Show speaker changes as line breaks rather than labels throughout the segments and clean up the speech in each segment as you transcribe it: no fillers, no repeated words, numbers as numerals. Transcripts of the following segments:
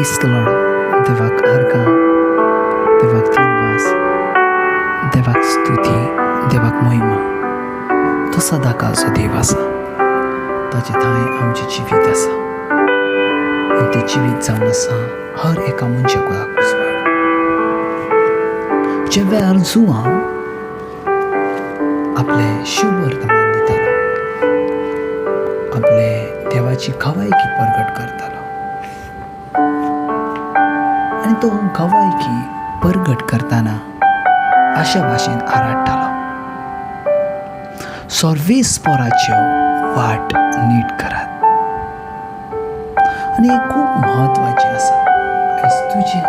Praise the Lord. देवाक आर्गां, देवाक दिनवास, देवाक स्तुती, देवाक महिमा. तो सदांकाळचो देव आसा. ताचे थांय आमचें जिवीत आसा आनी तें जिवीत जावन आसा हर एका मनशा कुळाक उजवाड. ज्या वेळार जुवांव आपलें शुभवर्तमान दितालो, आपले देवाची गवायकी परगट करतालो आनी तो गवायकी परगट करतना अशा भाशेन आराडटालो, सर्वेस्पराच्यो वाट नीट करात. आनी हें खूब म्हत्वाचें आसा आयज तुज्या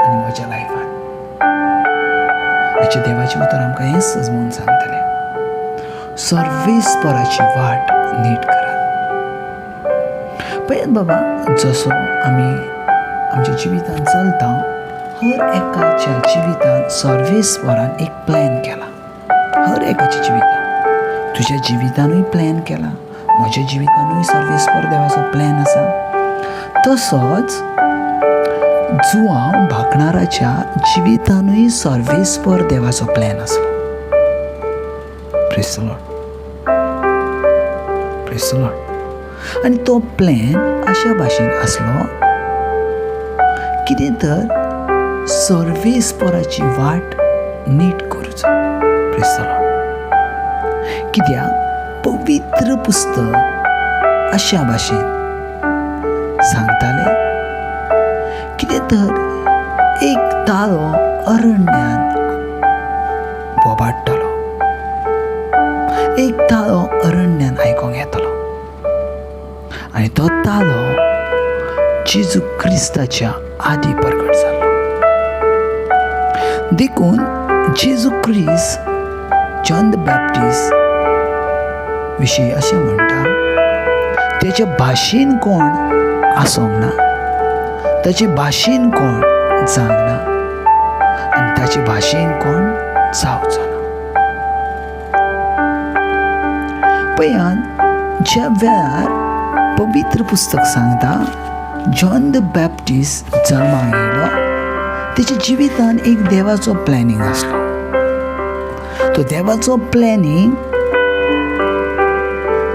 आनी म्हज्या लायफान. आयच्या देवाचें उतर आमकां हें सजमून सांगतलें, सर्वेस्पराची वाट नीट करात. पळयात बाबा, जसो आमी आमच्या जिवितान चलता, हर एकाच्या जिवितान सर्वेस्परान एक प्लॅन केला. हर एकाच्या जिवितान, तुज्या जिवितानूय प्लॅन केला, म्हज्या जिवितानूय सर्वेस्पर देवाचो प्लॅन आसा. तसोच जुवांव भाकणाराच्या जिवितानूय सर्वेस्पर देवाचो प्लॅन आसलो. Praise the Lord, praise the Lord. आनी तो प्लॅन अशा भाशेन आसलो कितें तर सर्वेस्पराची वाट नीट करूचो. Praise the Lord. कित्याक पवित्र पुस्तक अशा भाशेन सांगतालें कितें तर एक ताळो अरण्यान बोबाडटालो, एक ताळो अरण्यान आयकोंक येतालो आनी तो ताळो जेजू क्रिस्ताच्या आदी परगट जालो. देखून जेजू क्रिस्त जॉन the Baptist विशीं अशें म्हणटा, तेच्या भाशेन कोण आसोंक ना, ताचे भाशेन कोण जावंक ना आनी ताचे भाशेन कोण जावचो ना. पळयात, ज्या वेळार पवित्र पुस्तक सांगता जॉन the Baptist जल्माक येयलो, तेच्या जिवितान एक देवाचो प्लॅनिंग आसलो. तो देवाचो प्लॅनिंग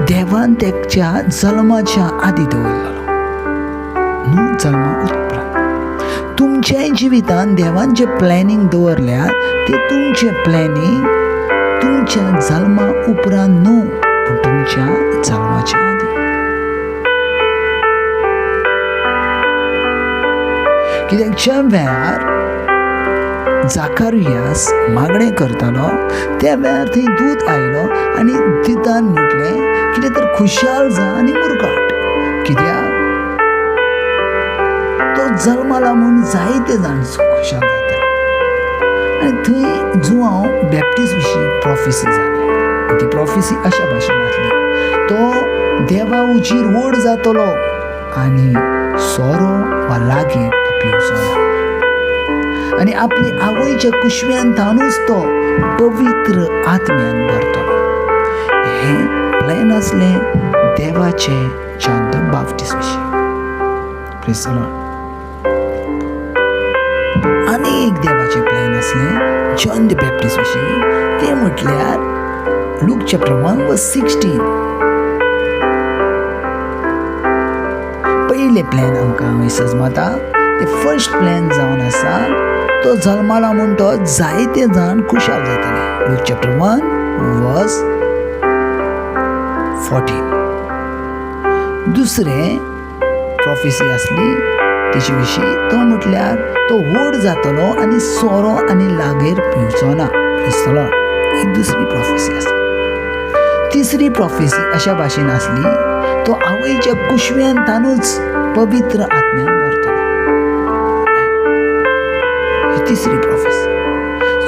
देवान तेच्या जल्माच्या आदी दवरलेलो, न्हू जल्मा उपरांत. तुमच्याय जिवितान देवान जें प्लॅनिंग दवरल्यात तें तुमचें प्लॅनिंग तुमच्या जल्मा उपरांत न्हू, पूण तुमच्या जल्माच्या आदी. कित्याक ज्या वेळार जाकारियास मागणें करतालो त्या वेळार थंय दूत आयलो आनी दुतान म्हटलें कितें तर खुशाल जा आनी मुरगाट, कित्याक तो जल्माला म्हूण जायते जाण खुशाल जाताले. आनी थंय जुवांव बॅप्टिस्ट विशीं प्रोफेसी जाली आनी ती प्रोफेसी अशा भाशेन आसली, तो देवा उजीर व्हड जातलो आनी सोरो वा लागीं तो पिवचो ना आनी आपली आवयच्या कुशव्यान थावनूच तो पवित्र आत्म्यान भरतलो. हें प्लॅन आसलें देवाचें जॉन the Baptist विशीं. Praise the Lord. आनी एक देवाचें प्लॅन आसलें जॉन the Baptist विशीं, तें म्हटल्यार लूक चॅप्टर 1 verse 16. पयलें प्लॅन आमकां हांव सजमता, ते फर्स्ट प्लॅन जावन आसा तो जल्माला म्हूण तो जायते जाण खुशाल जाताले. Look chapter 1 verse 14. दुसरें प्रोफेसी आसली तेचे विशीं, तो म्हटल्यार तो व्हड जातलो आनी सोरो आनी लागेर पिवचो ना. Praise the Lord. ही दुसरी प्रोफेसी आसली. तिसरी प्रोफेसी अशा भाशेन आसली, तो आवयच्या कुशव्यान तानूच पवित्र आत्म्यान भरतलो. ही तिसरी प्रोफेसी.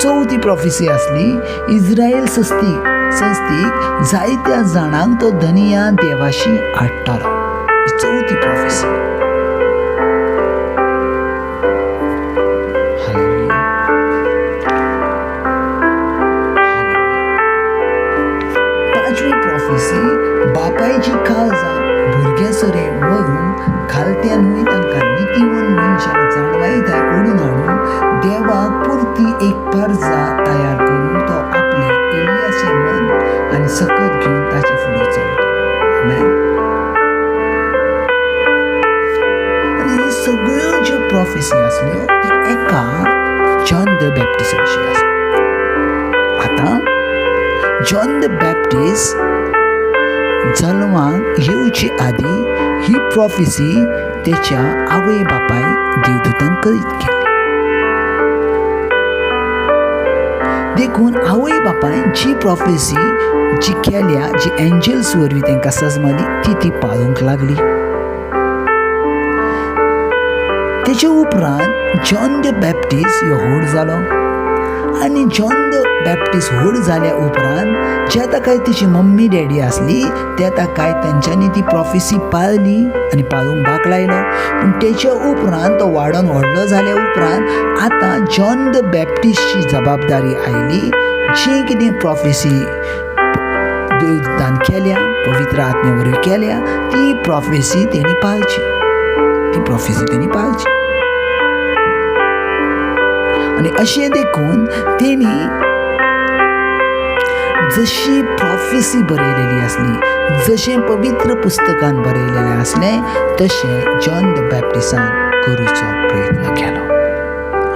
चवथी प्रोफेसी आसली इस्रायल संस्थीक जायत्या जाणांक तो धनिया देवाशी हाडटालो. ही चवथी प्रोफेसी. हालेलुया. पांचवी प्रोफेसी, बापायची काळजां भुरग्यां सरे वळून खालत्यानूय तांकां नितीवन आनी सकत घेवन ताचे फुडें चलतलो. आमेन. आनी ही सगळ्यो ज्यो प्रोफेसी आसल्यो ती एका जॉन the बॅप्टिसा विशीं आसल्यो. आतां जॉन the Baptist जल्माक येवचे आदीं ही प्रोफेसी तेच्या आवय बापायक देवदूतान करीत केली. देखून आवय बापायन जी प्रोफेसी जी केल्या, जी एंजल्स वरवीं तांकां सजमाली, ती ती पाळूंक लागली. तेचे उपरांत जॉन the Baptist ह्यो व्हड जालो आनी जॉन the Baptist व्हड जाल्या उपरांत ज्या ताका तिची मम्मी डॅडी आसली त्या ताका तेंच्यांनी ती प्रोफेसी पाळली आनी पाळूंक भाग लायलो. पूण तेच्या उपरांत तो वाडोन व्हडलो जाल्या उपरांत आतां जॉन the बॅप्टिस्टची जबाबदारी आयली. जी कितें प्रोफेसी देवदान केल्या, पवित्र आत्म्या वरवीं केल्या, ती प्रोफेसी तेणी पाळची, ती प्रोफेसी तेणी पाळची. आनी अशें देखून तेणी जशी प्रोफेसी बरयलेली आसली, जशें पवित्र पुस्तकान बरयलेलें आसलें, तशें जॉन the बॅप्टिसान करूचो प्रयत्न केलो.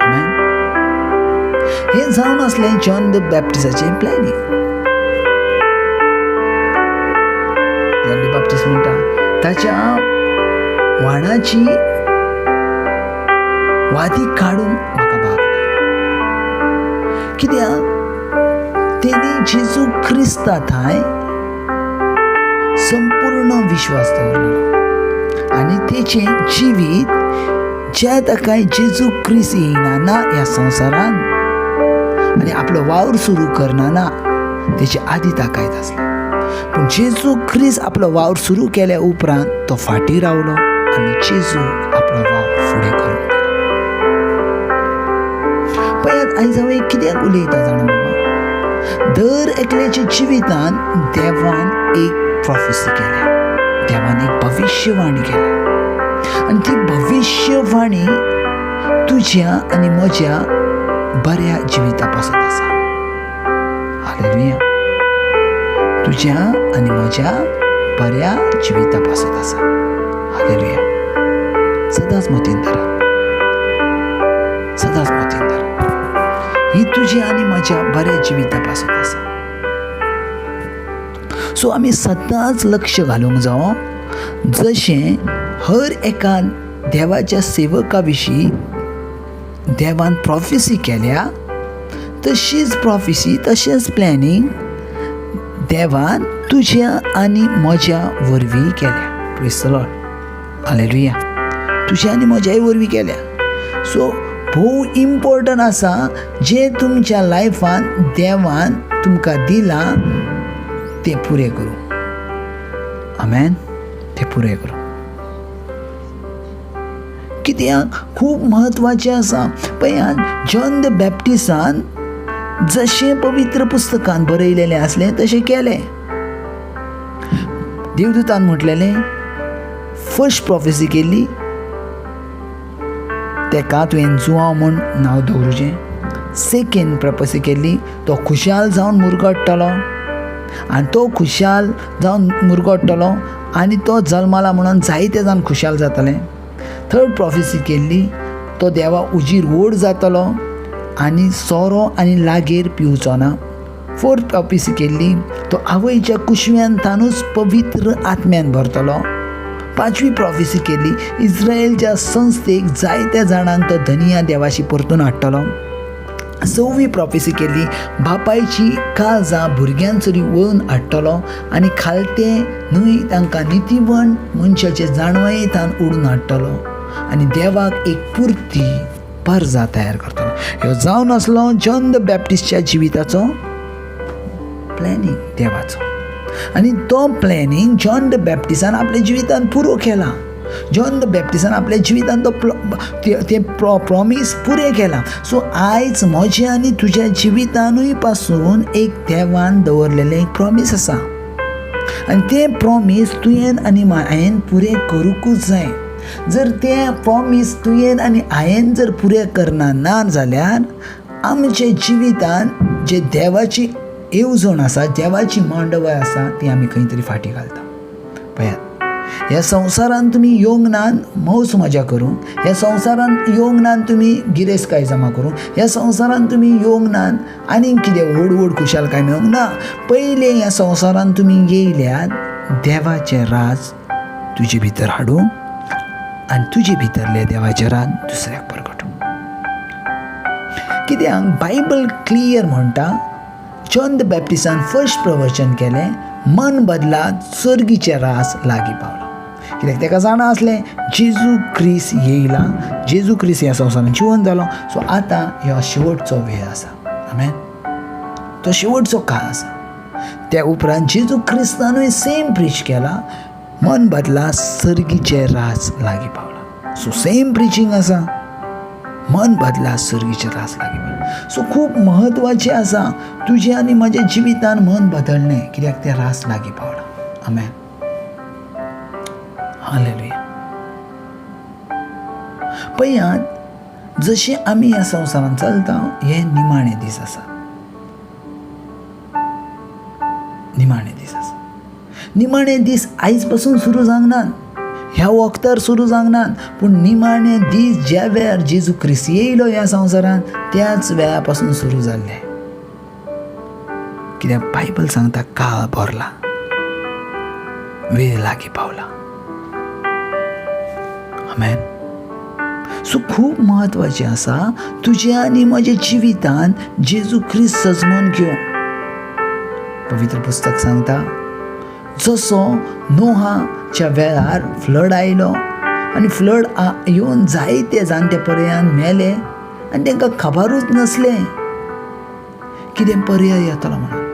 आमेन. हें जावन आसलें जॉन the बॅप्टिसाचें प्लॅनिंग. जॉन the Baptist म्हणटा ताच्या वाणाची वादी काडूंक म्हाका भाग ना, कित्याक तेणी जेजू क्रिस्ता थांय संपूर्ण विश्वास दवरलो आनी तेचें जिवीत ज्या ताका जेजू क्रिस्त येयना ना ह्या संवसारान आनी आपलो वावर सुरू करना ना तेचे आदी ताकायत आसलें. पूण जेजू क्रिस्त आपलो वावर सुरू केल्या उपरांत तो फाटीं रावलो आनी जेजू आपलो वावर फुडें करूंक गेलो. पळयात आयज हांव कित्याक उलयता जाणा बाबा, दर एकल्याच्या जिवितान देवान एक प्रोफेसी केल्या, देवान एक भविश्यवाणी केल्या आनी ती भविश्यवाणी तुज्या आनी म्हज्या बऱ्या जिविता पासत आसा. हालेलुया. तुज्या आनी म्हज्या बऱ्या जिविता पासत आसा. हालेलुया. सदांच मतीन धरा, सदांच मतीन धरा, ही तुज्या आनी म्हज्या बऱ्या जिविता पासत आसा. सो आमी सदांच लक्ष घालूंक जावो, जशें हर एका देवाच्या सेवका विशीं देवान प्रोफेसी केल्या तशीच प्रोफेसी, तशेंच प्लॅनिंग देवान तुज्या आनी म्हज्या वरवीं केल्या. Praise the Lord. Hallelujah. तुज्या आनी म्हज्याय वरवीं केल्या. सो भोव इम्पॉर्टंट आसा जें तुमच्या लायफान देवान तुमकां दिलां तें पुरें करूं. आमेन. तें पुरें करूं. कित्याक खूब म्हत्वाचें आसा. पळयात जॉन the बॅप्टिसान जशें पवित्र पुस्तकान बरयलेलें आसलें तशें केलें. देवदूतान म्हटलेलें फर्स्ट प्रोफेसी केल्ली तेका तुवें जुआंव म्हूण नांव दवरुचें. सेकेंड प्रोफेसी केल्ली तो खुशाल जावन मुरगट्टलो आनी तो खुशाल जावन मुरगट्टलो आनी तो जल्माला म्हणून जायते जाण खुशाल जातले. थर्ड प्रोफेसी केल्ली तो देवा उजीर व्हड जातलो आनी सोरो आनी लागेर पिवचो ना. फोर्थ प्रोफेसी केल्ली तो आवयच्या कुशव्यान तानूच पवित्र आत्म्यान भरतलो. पांचवी प्रोफेसी केल्ली इस्रायलच्या संस्थेक जायत्या जाणांक तो धनिया देवाशी परतून हाडटलो. सव्वी प्रोफेसी केल्ली बापायची काळजां भुरग्यांसरी वळून हाडटलो आनी खालते न्हय तांकां नितीवण मनशाचे जाणवायेंतान ओडून हाडटलो आनी देवाक एक पुर्ती परजा तयार करतलो. ह्यो जावन आसलो जॉन the बॅप्टिस्टच्या जिविताचो प्लॅनिंग देवाचो आनी तो प्लॅनिंग जॉन the बॅप्टिसान आपल्या जिवितान पुरो केला. जॉन the बॅप्टिसान आपल्या जिवितान तो तें प्रॉमीस पुरें केलां. सो आयज म्हज्या आनी तुज्या जिवितानूय पासून एक देवान दवरलेलें एक प्रॉमीस आसा आनी तें प्रॉमीस तुवें आनी हांवें पुरें करूंकूच जाय. जर तें प्रॉमीस तुवें आनी हांवें जर पुरें करना ना जाल्यार आमच्या जिवितान जे देवाची येवजण आसा, देवाची मांडवळ आसा ती आमी खंय तरी फाटीं घालता. पळयात, ह्या संवसारान तुमी येवंक नात मौज मजा करूंक, ह्या संवसारान येवंक नात तुमी गिरेस्तकाय जमा करूंक, ह्या संवसारान तुमी येवंक नात आनीक कितें व्हड व्हड खुशालकाय मेळोवंक ना. पयलें ह्या संवसारान तुमी येयल्यात देवाचें राज तुजे भितर हाडूंक आनी तुजे भितरलें देवाचें राज दुसऱ्याक परगटूंक. कित्याक बायबल क्लियर म्हणटा, जॉन the बॅप्टिस्टान फर्स्ट प्रवचन केलें, मन बदला, सर्गीचें राज लागीं पावलां. कित्याक ताका जाणा आसलें जेजू क्रिस्त येयला, जेजू क्रिस्त ह्या संवसारान जिवन जालो. सो आतां ह्यो शेवटचो वेळ आसा. आमेन. तो शेवटचो काळ आसा. त्या उपरांत जेजू क्रिस्तानूय सेम प्रीच केला, मन बदला, सर्गीचें राज लागीं पावलां. सो सेम प्रिचींग आसा, मन बदला, सर्गीचें राज लागीं पावलां. सो खूब म्हत्वाचें आसा तुजें आनी म्हज्या जिवितान मन बदलणें, कित्याक तें राज लागीं पावलां. आमेन. हालेलुया. पळयात, जशें आमी ह्या संवसारांत चलता, हे निमाणे दीस आसा, निमाणे दीस आसा. निमाणे दीस आयज पासून सुरू जावंक नात, ह्या वखदार सुरू जावंक नात, पूण निमाणे दीस ज्या वेळार जेजू क्रिस्त येयलो ह्या संवसारांत त्याच वेळा पासून सुरू जाल्ले. कित्याक बायबल सांगता काळ भरला, वेळ लागीं पावला. आमेन. सो खूब म्हत्वाचें आसा तुज्या आनी म्हज्या जिवितांत जेजू क्रिस्त सजमोवन घेवंक. पवित्र पुस्तक सांगता, जसो नोहाच्या वेळार फ्लड आयलो आनी फ्लड येवन जायते जाणटे पर्यान मेले आनी तांकां खबरूच नासलें कितें पर्याय येतलो म्हणून.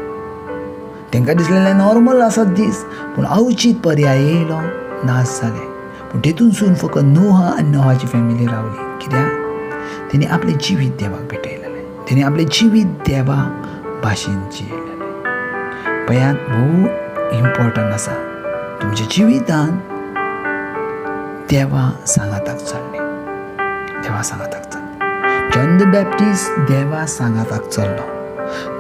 तांकां दिसलेलें नॉर्मल आसात दीस, पूण अवचीत पर्याय येयलो, नाश जाले. पूण तेतूनसून फकत नोहा आनी नोहाची फॅमिली रावली. कित्याक तेणी आपलें जिवीत देवाक भेटयलेलें, तेणी आपलें जिवीत देवा भाशेन जियेलेलें. पळयात, भोव इम्पॉर्टंट आसा तुमच्या जिवितान देवा सांगाताक चलणें, देवा सांगाताक चलणें. जॉन the Baptist देवा सांगाताक चल्लो,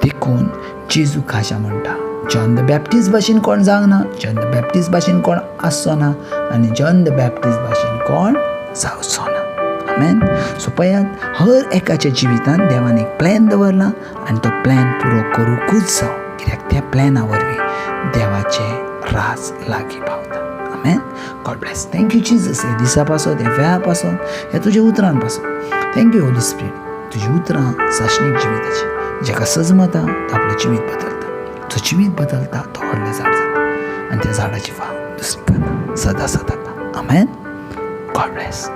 देखून जेजू खाशा म्हणटा, जॉन the Baptist भाशेन कोण जावंक ना, जॉन the Baptist भाशेन कोण आसचो ना आनी जॉन the Baptist भाशेन कोण जावचो ना. आमेन. सो पळयात, हर एकाच्या जिवितान देवान एक प्लॅन दवरला आनी तो प्लॅन पुरो करूंकूच जावो, कित्याक त्या प्लॅना वरवीं देवाचें राज लागीं पावता. आमेन. God bless. Thank you Jesus. ह्या दिसा पासत, ह्या वेळा पासत, ह्या तुज्या उतरान पासत. Thank you Holi spirit. तुजी उतरां साशणीक जिविताची, जेका सजमता तो आपलें जिवीत बदलता, जो जिवीत बदलता तो व्हडलें झाड जाता आनी त्या झाडाची फाव दुसरी खाता सदां सदां. आमेन. God bless.